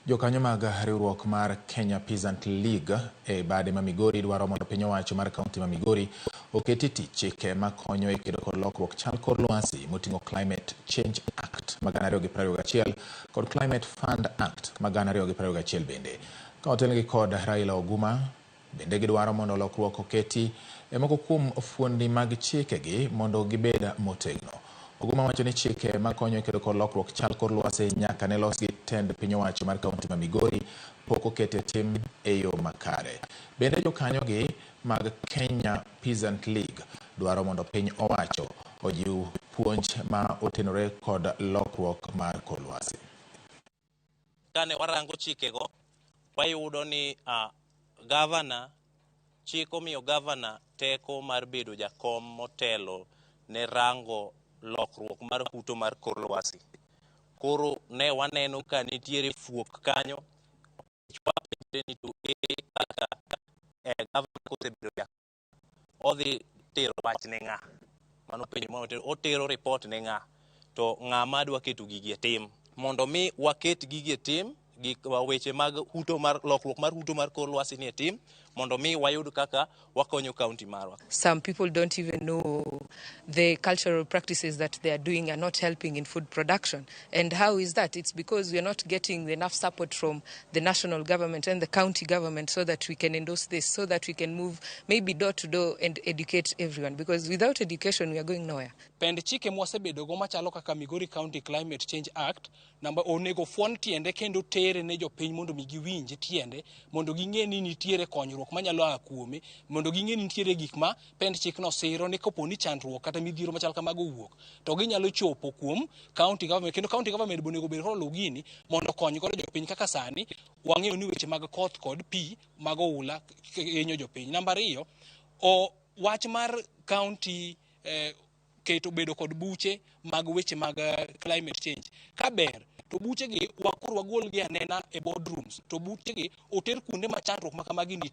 Jokanyo mag riwruok mar Kenya Peasant League e bade ma Migori dwaro mondo piny owacho mar kaunti ma Migori oketi tich chike makonyo e kedo kod lokruok chal kor lwasi moting'o Climate Change Act ma 2021 kod Climate Fund Act ma 2021 bende. Ka otelnegi kod Raila Oguma, bende gidwaro mondo lokruok oketi e moko kuom fuondni mag chikegi mondo gibed motegno. Oguma wacho ni chike makonyo e kedo kod lokruok chal kor lwasi nyaka ne los gi tend piny owacho mar kaunti ma Migori pok oket e tim e yo makare. Bende jokanyogi mag Kenya Peasant League dwaro mondo piny owacho ojiw puonj ma otenore kod lokruok mar kor lwasi. Kane warango chikego, wayudo ni gavana, chik omiyo gavana teko mar bedo jakom motelo ne rango lokruok mar huto mar kor lwasi. Koro ne waneno ka nitiere fuok kanyo, wapenjre ni to ere kaka gavana kosebedo jakom odhi tero wach ne ng'a? Mano penjo ma otero report ne ng'a? To ng'ama dwa keto gigi e tim? Mondo mi waket gigi e tim, gik weche mag huto mar lokruok mar huto mar kor lwasi ni e tim, mondo mi wayud kaka wakonyo kaunti marwa. Some people don't even know the cultural practices that they are doing are not helping in food production. And how is that? It's because we are not getting enough support from the national government and the county government so that we can endorse this, so that we can move maybe door to door and educate everyone. Because without education, we are going nowhere. Pend chike mwasebedogo machalo kaka Migori County Climate Change Act namba onego fuon tiende kendo tere ne jopiny mondo mi giwinj tiende, mondo ging'e ni nitiere konyruok manyalo a kuome, mondo ging'e ni nitiere gik ma pend chikno siro ni kopo ni chandruok kata midhiero machal kamago owuok to ginyalo chopo kuom county government, kendo county government be onego bed koluw gini mondo okony godo jopiny kaka sani wang'eyo ni weche mag koth kod pi mag oula hinyo jopiny. Namba 2, o wach mar county keto bedo kod buche mag weche mag climate change. Ka ber to buchegi wakoro wagol gi anena e boardrooms, to buchegi oter kuonde ma chandruok ma kamagi nitie.